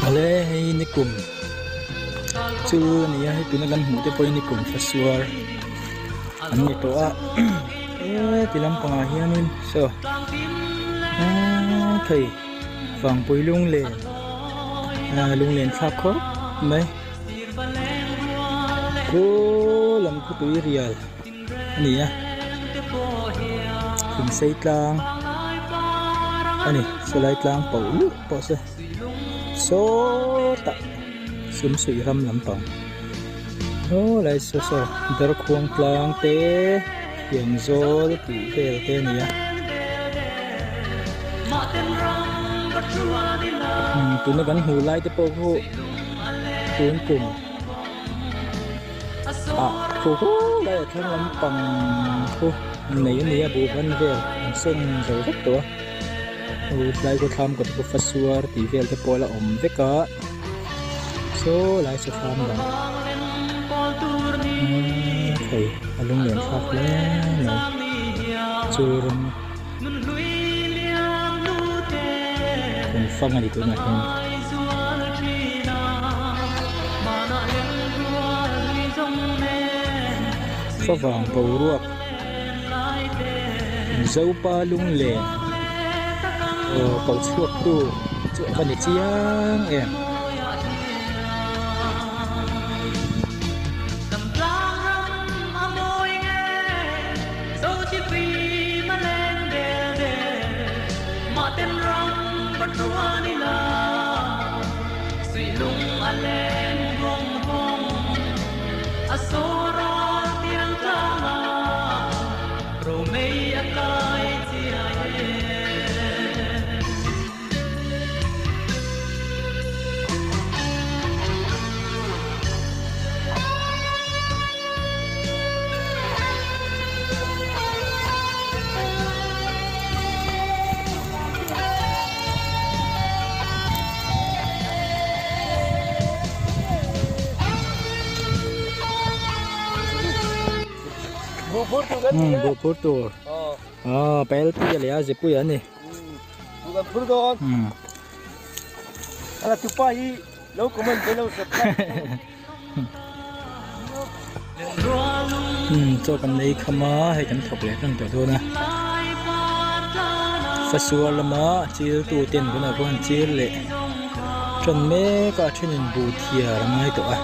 Awle hei nikum chu a ni a hei tuna kan hmuh te pawh hi nikum fasuar an ni tawh a he ti lampangah hianin saw aaa thei vangpui lunglen ah lunglen thlak khawp mai khaw lam khawpui rial a ni a thing sei tlang a ni sawlai tlang pauh luh pawh se sawtah sumsuih ram lampang aw lai saw saw darkhuang tlang te thiangzawl tih vel te a ni a tuna kan hmuh lai te pawh khu tun kum. Ah khu hu lai a thlang lampang khu nei a ni a buhban vel an sawm zo vek tawh a aw tlai khaw thlam kawt pawh fasuar tih vel te pawh a la awm vek a saw lai saw thlam dang umm thei a lunglen thlak hle mai chu rawng kum fang a ni tunah hian. Favang boruak Zopa lunglen aw ko chhuak tu chu a va ni chiang em. Buh phur tur aw pel pi a leh a zepui a ni Chaw kan nei kham a hei kan thawk leh tan tawh dawn a fasuar lama chil tu ten tunah pawh an chil leh tan mek a a thenin buh thiar a ngai tawh a.